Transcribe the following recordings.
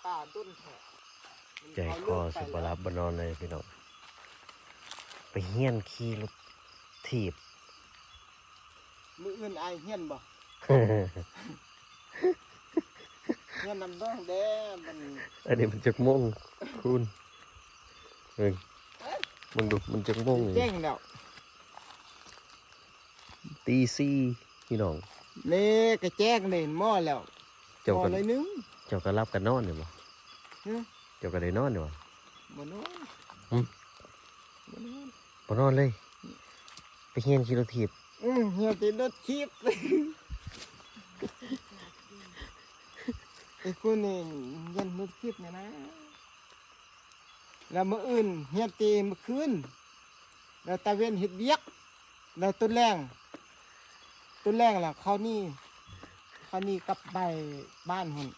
ຕາດົນແທ້ ໃຈຄໍຊິບໍ່ຫຼັບບໍ່ນອນເລີຍພີ່ນ້ອງ ໄປຮຽນຂີ່ລົດຖີບ. ມື້ອື່ນອ້າຍຮຽນບໍ່? ຮຽນນຳນ້ອງແດ່. ອັນນີ້ມັນຈັກໂມງຄູນ? ເບິ່ງ ເບິ່ງດູ ມັນຈັກໂມງນີ້? ແຈ້ງແລ້ວ ຕີສີ່ພີ່ນ້ອງ. ເນ ກະແຈ້ງເດ້ ມໍແລ້ວ. ເຈົ້າກໍ ເຈົ້າກໍຫຼັບກັນນອນຢູ່ບໍ່? ຮະ? ເຈົ້າກໍໄດ້ນອນຢູ່ບໍ່? ບໍ່ນອນ. ຫຶ? ບໍ່ນອນ. ບໍ່ນອນເລີຍ? ໄປຮຽນຂີ່ລົດຖີບ. ອື ຮຽນຂີ່ລົດຖີບ. ໄອ້ຄົນນີ້ຮຽນລົດຖີບນີ້ນະ. ແລ້ວມື້ອື່ນຮຽນແຕ່ມື້ຄືນ ແລ້ວຕາເວັນເຮັດວຽກ ແລ້ວຕອນແລງ ຕອນແລງລະເຂົາໜີ ເຂົາໜີກັບໄປບ້ານພຸ້ນ.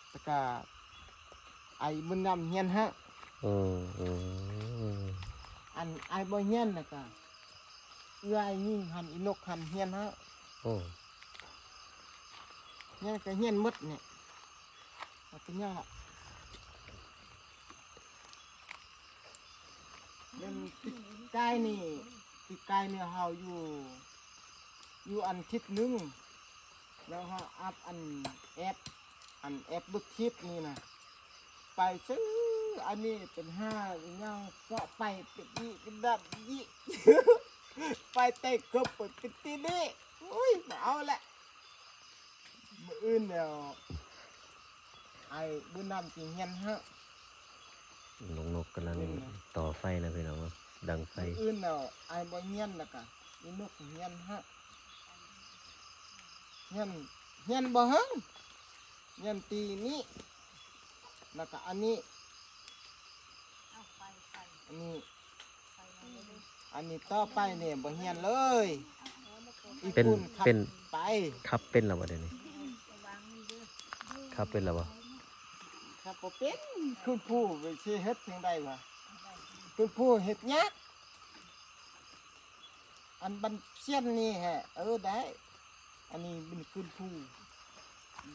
ແລ້ວກະອ້າຍບຸນນຳຮຽນໃຫ້. ອືມ ອືມ ອັນອ້າຍບໍ່ຮຽນ ແລ້ວກະເອື້ອຍຍິງຫັ້ນ ອີນົກຫັ້ນຮຽນໃຫ້. ໂອ້ ຮຽນກະຮຽນໝົດນີ້ ບໍ່ເປັນຫຍັງລະ. ແມ່ນປີກາຍນີ້ ປີກາຍນີ້ເຮົາຢູ່ ຢູ່ອັນທິດໜຶ່ງ ແລ້ວເຮົາອັບອັນແອັບ ອັນແອັບລົດຖີບນີ້ນະ ໄປຊື້ອັນນີ້ເປັນຫ້າອີຫຍັງ ເກາະໄປເປັນອີກເປັນນັ້ນອີກ ໄປແຕ່ເກີບໄປເປັນຕີນີ້. ໂອ້ຍ ບໍ່ເອົາແຫຼະ. ມື້ອື່ນແລ້ວ ອ້າຍບຸນນຳຊິຮຽນໃຫ້. ນ້ອງນົກກຳລັງ ອືມ ຕໍ່ໄຟນະພີ່ນ້ອງເນາະ ດັງໄຟ. ມື້ອື່ນແລ້ວ ອ້າຍບໍ່ຮຽນ ແລ້ວກະອີນົກຮຽນໃຫ້. ຮຽນ ຮຽນບໍ່ເຫິງ ຮຽນຕີນີ້ ແລ້ວກະອັນນີ້ ອັນນີ້ ອັນນີ້ຕໍ່ໄປນີ້ບໍ່ຮຽນເລີຍ. ອີ ເປັນ ເປັນ ຂັບໄປ ຂັບເປັນແລ້ວບໍ່ດຽວນີ້? ຂັບເປັນແລ້ວບໍ່? ຂັບບໍ່ເປັນ. ຄຸນຄູຊິເຮັດຈັ່ງໃດວະ? ຄຸນຄູເຮັດຍາກ. ອັນບັນຊຽນນີ້ແຮະ ເອີ ໄດ້. ອັນນີ້ເປັນຄືນພູ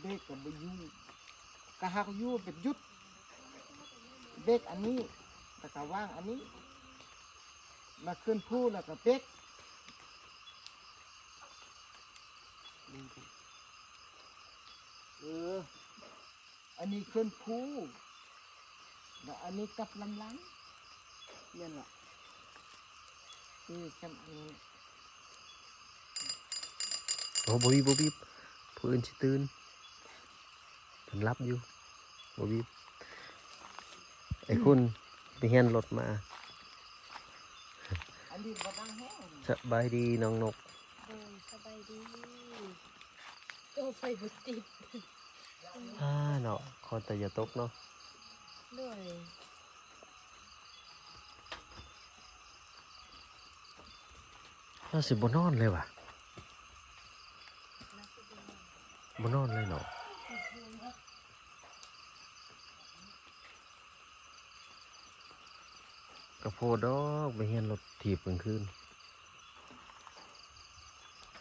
ເບຣກກໍບໍ່ຢູ່ ກະຫາກຢູ່ແບບຢຸດ ເບຣກອັນນີ້ ແລ້ວກະວາງອັນນີ້ ມາຄືນພູ ແລ້ວກະເບຣກ. ເອີ ອັນນີ້ຂຶ້ນພູ ແລ້ວອັນນີ້ກັບລຳຫຼັງ ແມ່ນລະ. ຄືກັນອັນນີ້. ໂອ້ ບໍ່ບີບ ບໍ່ບີບ ຜູ້ອື່ນຊິຕື່ນ ເພິ່ນຫຼັບຢູ່ ບໍ່ບີບ. ໄອ້ຄຸນໄປຮຽນລົດມາ. ອັນນີ້ບໍ່ດັງແຮງ. ສະບາຍດີນ້ອງນົກ. ໂດຍ ສະບາຍດີ. ໂອ້ ໄຟບໍ່ຕິດ. ອ່າ ເນາະ ຂໍແຕ່ຢ່າຕົກເນາະ. ໂດຍ. ລາວຊິບໍ່ນອນເລີຍຫວາ? ບໍ່ນອນເລີຍເນາະ. ກະໂພດດອກ ໄປຮຽນລົດຖີບກາງຄືນ.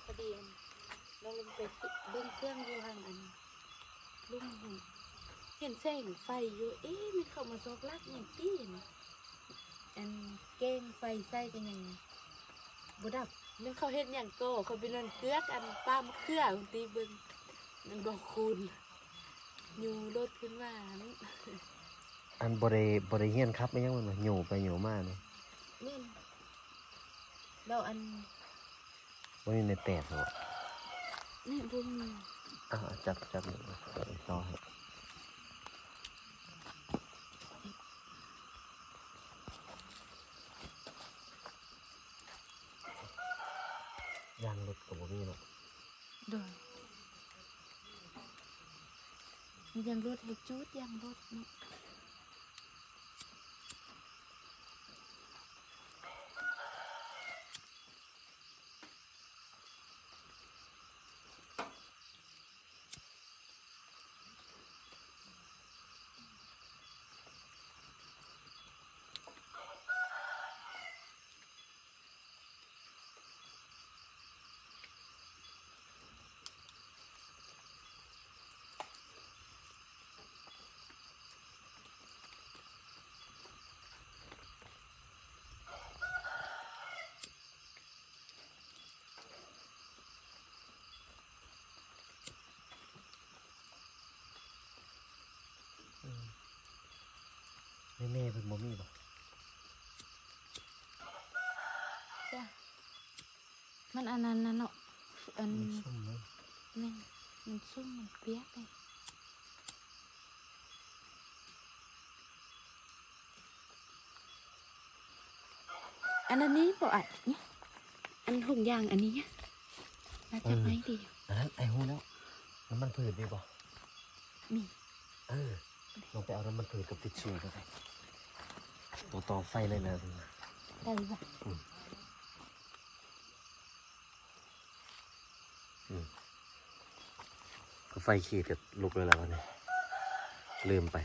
ພໍດີອັນ ນ້ອງລົງໄປເບິ່ງເຄື່ອງຢູ່ຫັ້ນ ອັນ ລຸ່ມຫັ້ນ ເຫັນແສງໄຟຢູ່ ເອ ແມ່ນເຂົາມາຊອກລັກຫຍັງຕິ ອັນ ແກ້ງໄຟໃສ່ກໍຍັງບໍ່ດັບ ແມ່ນເຂົາເຮັດຫຍັງກໍ ເຂົາໄປນອນເກືອກ ອັນ ປ່າມະເຂືອພຸ້ນຕິ ເບິ່ງ ມັນບໍ່ຄູນ ຍູ້ລົດຂຶ້ນມາ. ອັນ ບໍ່ໄດ້ ບໍ່ໄດ້ຮຽນຂັບອີຫຍັງແມ່ນບໍ່? ໂຍໄປໂຍມານີ້. ແມ່ນ. ແລ້ວອັນ ບໍ່ມີໄມ້ແຕກບໍ? ນີ້ບໍ່ມີ. ອ່າ ຈັບ ຈັບນີ້ ຕໍ່ໃຫ້. ຢາງລົດກໍບໍ່ມີເນາະ. ໂດຍ. ມີຢາງລົດໃຫ້ຈູດຢາງລົດເນາະ. ແມ່ເພິ່ນບໍ່ມີບໍ່? ຈ້ະ ມັນອັນນັ້ນນະເນາະ ອັນ ມັນຊຸ່ມເນາະ. ແມ່ນ ມັນຊຸ່ມ ມັນປຽກເດ້. ອັນ ອັນນີ້ບໍ່ອ້າຍ? ນີ້ ອັນຖົງຢາງອັນນີ້ ໜ້າຈະໄໝ້ດີ. ເອີ ອັນນັ້ນອ້າຍຮູ້ແລ້ວ ນ້ຳມັນພືດມີບໍ່? ມີ. ເອີ ລົງໄປເອົານ້ຳມັນພືດກັບທິດຊູ່ມາໃສ່ ຕໍ່ ຕໍ່ໄຟເລີຍນະ. ໄດ້ບໍ່? ອືມ ອືມ ກໍໄຟຂີດກໍລຸກເລີຍລະບາດນີ້ ລືມໄປ.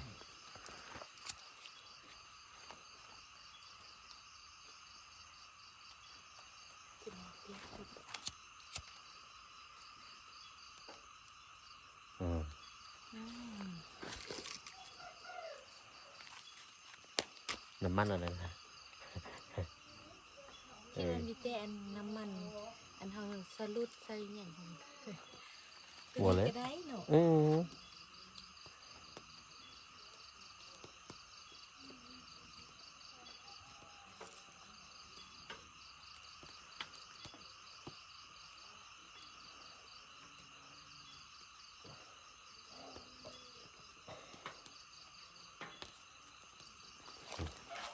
ອືມ ອືມ ນ້ຳມັນອັນນັ້ນນະ ເອີ ຄິດວ່າມີແຕ່ອັນນ້ຳມັນ ອັນເຮົາໃສ່ລົດໃສ່ຫຍັງ ບໍ່ແລ້ວ ກໍໄດ້ເນາະ. ອືມ.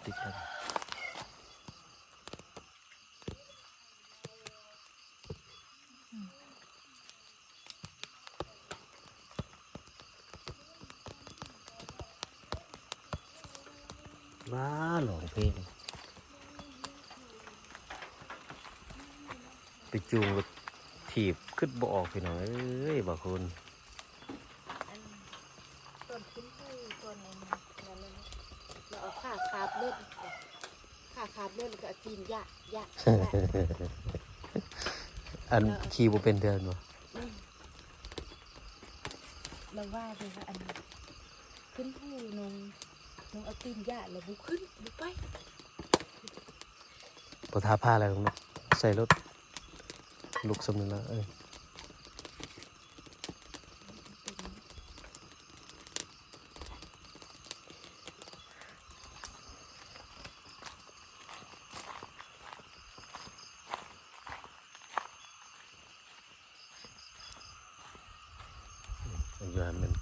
ຕິດກັນ. ວ້າ ຮ້ອງເພງ ໄປຈູງລົດຖີບ ຄຶດບໍ່ອອກ ພີ່ນ້ອງເອີຍ ບາງຄົນ. ອັນ ຕອນຂຶ້ນພູ ຕອນນັ້ນ ນັ້ນ ນັ້ນ ລາວເອົາຂາຄາບລົດ ຂາຄາບລົດ ແລ້ວກໍເອົາຕີນຢະ ຢະ ຢະ ອັນ ລາວ ຂີ່ບໍ່ເປັນເທື່ອແມ່ນບໍ່? ອືມ ລາວວ່າເດ້ວ່າ ອັນ ຂຶ້ນພູ ນ້ອງ ນ້ອງເອົາຕີນຢະ ແລ້ວບໍ່ຂຶ້ນ ບໍ່ໄປ. ບໍ່ຖ້າພາແລ້ວເນາະ ໃສ່ລົດ ລຸກສ່ຳນີ້ລະ ເອີ. ອັນຢູ່ຫັ້ນແມ່ນ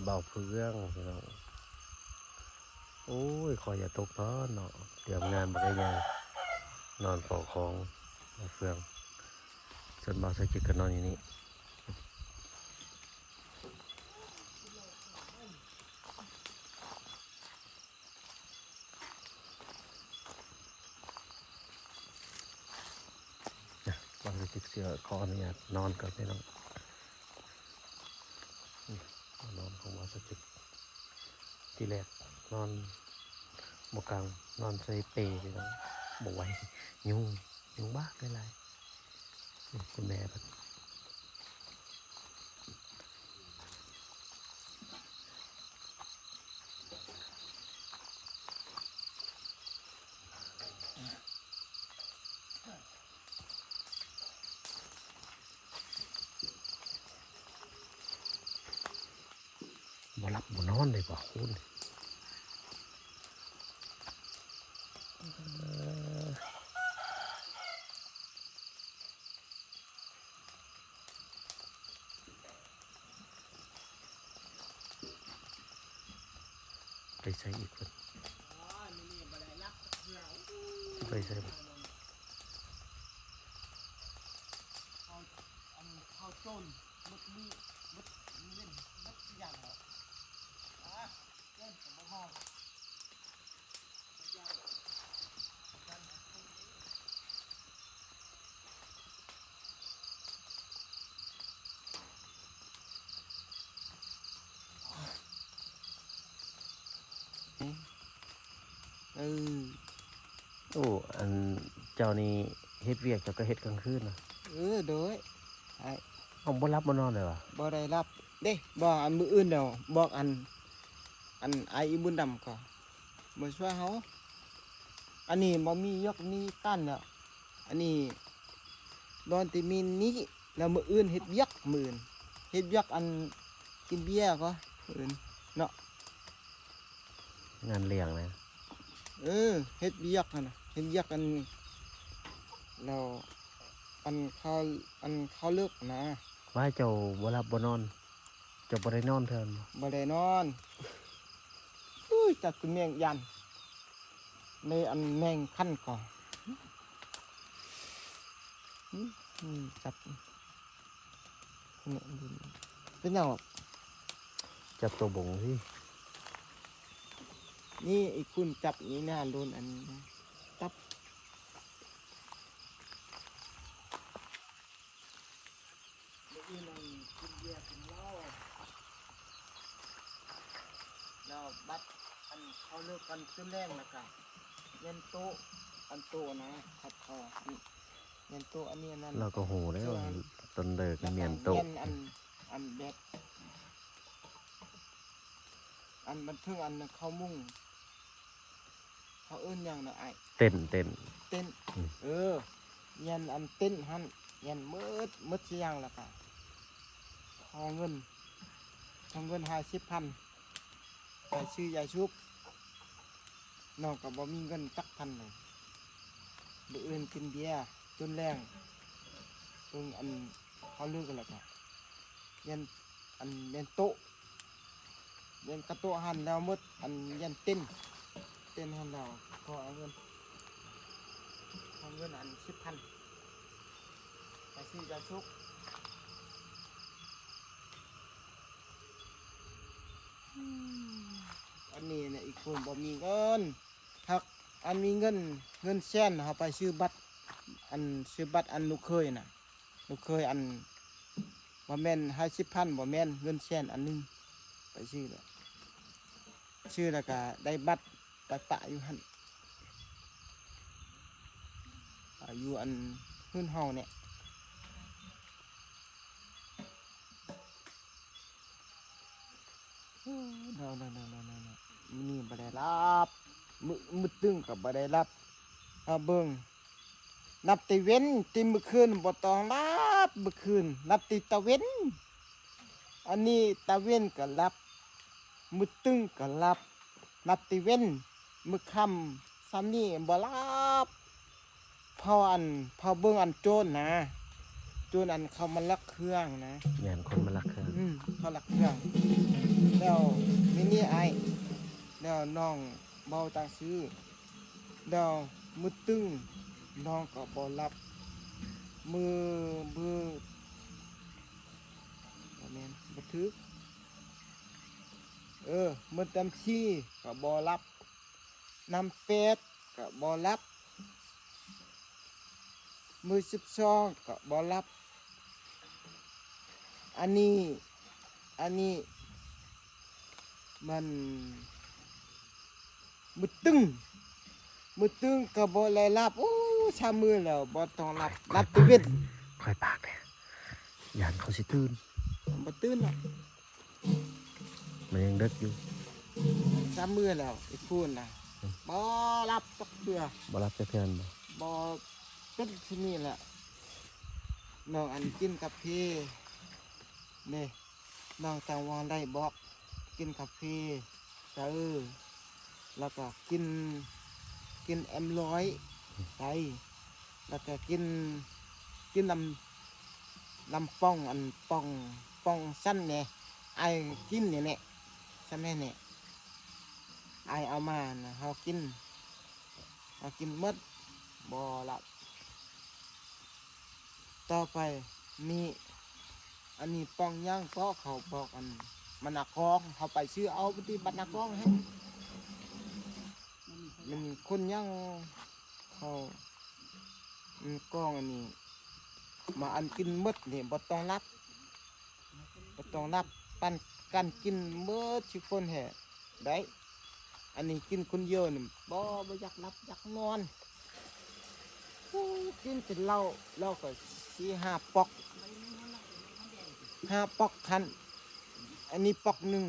ບ່າວເຟືອງ ພີ່ນ້ອງ. ໂອ້ຍ ຂໍຢ່າຕົກເນາະ ຕຽມງານບັກໃຫຍ່ ນອນເຝົ້າຂອງບ່າວເຟືອງ ສ່ວນບ່າວສາວຈິດກໍນອນຢູ່ນີ້. ບ່າວສາວຈິດຊິຂໍອະນຸຍາດນອນກ່ອນ ພີ່ນ້ອງ. ນອນຂອງບ່າວສາວຈິດ ທີແລກນອນບໍ່ກາງ ນອນໃສ່ເປ ພີ່ນ້ອງ ບໍ່ໄຫວ ຍຸງ ຍຸງບາກຫຼາຍໆ. ນີ້ ຄຸນແມ່ເພິ່ນ ບໍ່ຫຼັບບໍ່ນອນເດ້ບ່າວຄູນ. ເອີ ໄປໃສອີກເພິ່ນ ໄປໃສບໍ່? ເຮົາ ອັນ ເຮົາຈົນໝົດມື້ໝົດເງິນໝົດທຸກຢ່າງແລ້ວ ອາ ເງິນກໍບໍ່ເມົາ. ເອີ ໂອ້ ອັນເຈົ້ານີ້ເຮັດວຽກເຈົ້າກໍເຮັດກາງຄືນນະ? ເອີ ໂດຍ ອ້າຍ. ເອົ້າ ບໍ່ຫຼັບບໍ່ນອນເລີຍຫວາ? ບໍ່ໄດ້ຫຼັບເດ້. ບໍ່ ອັນມື້ອື່ນແລ້ວ ບອກອັນ ອັນອ້າຍອີບຸນດຳກໍມາຊ່ວຍເຮົາ. ອັນນີ້ບໍ່ມີວຽກມີການແລ້ວ. ອັນນີ້ນອນແຕ່ມື້ນີ້ ແລ້ວມື້ອື່ນເຮັດວຽກ ມື້ອື່ນເຮັດວຽກ ອັນ ກິນເບຍກໍມື້ອື່ນເນາະ. ງານລ້ຽງນະ. ເອີ ເຮັດວຽກຫັ້ນນະ ເຮັດວຽກອັນ ແລ້ວອັນເຂົ້າ ອັນເຂົ້າເລິກນະ. ວ່າເຈົ້າບໍ່ຫຼັບບໍ່ນອນ ເຈົ້າບໍ່ໄດ້ນອນເທື່ອແມ່ນບໍ່? ບໍ່ໄດ້ນອນ. ອຸ້ຍ ຈັກຄືແມງຢ້ານ ໃນອັນແມງຄັນກໍ ອືມ ຈັບ ເປັນຫຍັງ? ຈັບຕົວບົງຊິ. ນີ້ ອີກຄຸນຈັບນີ້ນາ ໂດນອັນນີ້ນະ ຈັບ. ມື້ອື່ນນັ້ນກິນເບຍກິນເຫຼົ້າ ແລ້ວບັດອັນເຂົ້າເລີກກັນຈົນແລງ ແລ້ວກະແມ່ນໂຕະ ອັນໂຕະນະ ຄັດເຂົ້າ ແມ່ນໂຕະອັນນີ້ອັນນັ້ນ ລາວກໍຮູ້ແລ້ວ ຕອນເລີກແມ່ນໂຕະ ແມ່ນອັນ ອັນແບບ ອັນບັນເທິງອັນເຂົ້າມຸງ ເຂົາເອີ້ນຫຍັງນະອ້າຍ? ເຕັນ ເຕັນ ເຕັນ ອືມ ເອີ ແມ່ນອັນເຕັນຫັ້ນ ແມ່ນໝົດ ໝົດທຸກຢ່າງ ແລ້ວກະຂໍເງິນ ຂໍເງິນຫ້າສິບພັນ ໄປຊື້ຢາສູບ. ນ້ອງກໍບໍ່ມີເງິນຈັກພັນເລີຍ. ມື້ອື່ນກິນເບຍຈົນແລງ ເບິ່ງອັນເຂົາເລີກກັນ ແລ້ວກະແມ່ນອັນແມ່ນໂຕະ ແມ່ນກະໂຕະຫັ້ນແລ້ວໝົດ ອັນແມ່ນເຕັນ ເຕັນຫັ້ນແລ້ວ ຂໍເອົາເງິນ ຂໍເງິນອັນສິບພັນ ໄປຊື້ຢາສູບ. ອັນນີ້ນະ ອີກຄົນບໍ່ມີເງິນ ຫາກອັນມີເງິນ ເງິນແສນ ເຮົາໄປຊື້ບັດ ອັນຊື້ບັດອັນລູກເຂີຍນະ ລູກເຂີຍອັນ ບໍ່ແມ່ນຫ້າສິບພັນ ບໍ່ແມ່ນ ເງິນແສນອັນໜຶ່ງ ໄປຊື້ແລ້ວ ຊື້ແລ້ວກະໄດ້ບັດ ໄປປະຢູ່ຫັ້ນ ປະຢູ່ອັນເຮືອນເຮົານີ້. ເນາະ ເນາະ ເນາະ ເນາະ ມື້ນີ້ບໍ່ໄດ້ຫຼັບ ມື້ ມື້ຕຶງກໍບໍ່ໄດ້ຫຼັບ. ເຮົາເບິ່ງ ນັບແຕ່ເວັນ ແຕ່ມື້ຄືນບໍ່ຕ້ອງຫຼັບ ມື້ຄືນ ນັບແຕ່ຕາເວັນ. ອັນນີ້ຕາເວັນກໍຫຼັບ ມື້ຕຶງກໍຫຼັບ ນັບແຕ່ເວັນ ມື້ຄ່ຳສ່ຳນີ້ບໍ່ຫຼັບ ເພາະອັນ ເພາະເບິ່ງອັນໂຈນນະ ໂຈນອັນເຂົາມາລັກເຄື່ອງນະ. ແມ່ນ ຄົນມາລັກເຄື່ອງ ອືມ ເຂົາລັກເຄື່ອງ. ແລ້ວມື້ນີ້ອ້າຍ ແລ້ວນ້ອງເວົ້າຈັ່ງຊີ້ ແລ້ວມື້ຕຶງນ້ອງກໍບໍ່ຫຼັບ ມື້ ມື້ ບໍ່ແມ່ນ ບໍ່ຖືກ ເອີ ມື້ຕຳສີ່ກໍບໍ່ຫຼັບ ນຳແປດກໍບໍ່ຫຼັບ ມື້ສິບສອງກໍບໍ່ຫຼັບ. ອັນນີ້ ອັນນີ້ມັນ ມື້ຕຶງ ມື້ຕຶງກໍບໍ່ໄດ້ຫຼັບ. ໂອ້ ສາມມື້ແລ້ວບໍ່ຕ້ອງຫຼັບ ຫຼັບແຕ່ເວັນ. ຂ້ອຍປາກແທ້ ຢ້ານເຂົາຊິຕື່ນ. ບໍ່ຕື່ນດອກ ມັນຍັງເດິກຢູ່. ສາມມື້ແລ້ວ ອີກຜູ້ນະ ອືມ ບໍ່ຫຼັບຈັກເທື່ອ ບໍ່ຫຼັບຈັກເທື່ອແມ່ນບໍ່? ບໍ່ ເປັນຊະນິດແຫຼະ. ນ້ອງອັນກິນກາເຟເດ້ ນ້ອງຈັ່ງວ່າໄດ້ບອກ ກິນກາເຟ ເອີ ແລ້ວກໍກິນ ກິນເອັມຮ້ອຍໄປ ແລ້ວກໍກິນ ກິນນ້ຳ ນ້ຳປ່ອງ ອັນປ່ອງ ປ່ອງຊັ້ນແດ່ ອ້າຍກິນນີ້ແຫຼະ ຊັ້ນແດ່ນີ້ ອ້າຍເອົາມານະ ເຮົາກິນ ເຮົາກິນໝົດ ບໍ່ລະ. ຕໍ່ໄປນີ້ ອັນນີ້ປ່ອງຫຍັງເກາະ ເຂົາບອກ ອັນ ບັນນາກອງ ເຮົາໄປຊື້ເອົາທີ່ບັນນາກອງຫັ້ນ ມັນຄົນຫຍັງ ເຂົາ ອືມ ກອງອັນນີ້ ມາອັນກິນໝົດນີ້ ບໍ່ຕ້ອງນັບ ບໍ່ຕ້ອງນັບ ປັນກັນກິນໝົດທຸກຄົນແທ້ໄດ້. ອັນນີ້ກິນຄົນດຽວນີ້ ບໍ່ ບໍ່ຢາກຫຼັບຢາກນອນ. ໂອ້ ກິນແຕ່ເຫຼົ້າ ເຫຼົ້າກໍສີ່ຫ້າປ໋ອກ ຫ້າປ໋ອກຫັ້ນ ອັນນີ້ປ໋ອກໜຶ່ງ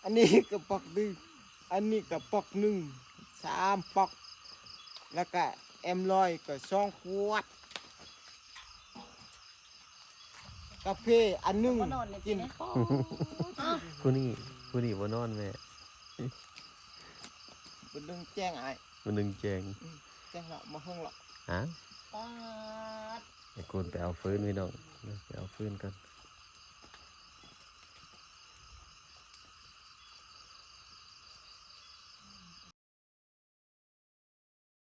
ອັນນີ້ກໍປ໋ອກໜຶ່ງ ອັນນີ້ກໍປ໋ອກໜຶ່ງ ສາມປ໋ອກ ແລ້ວກໍເອັມຮ້ອຍກໍສອງຂວດ. ກາເຟອັນໜຶ່ງ ບໍ່ນອນເລີຍ ກິນ ຕິເນຍ ໂອ້ຍ ຜູ້ນີ້ ຜູ້ນີ້ບໍ່ນອນແມ່. ໜຶ່ງແຈ້ງອ້າຍ ມາໜຶ່ງແຈ້ງ ອືມ ແຈ້ງແລ້ວ ບໍ່ເຫິງແລ້ວ ຮະ ປາດ ໄອ້ໂກນໄປເອົາຟືນພີ່ນ້ອງ ໄປເອົາຟືນກ່ອນ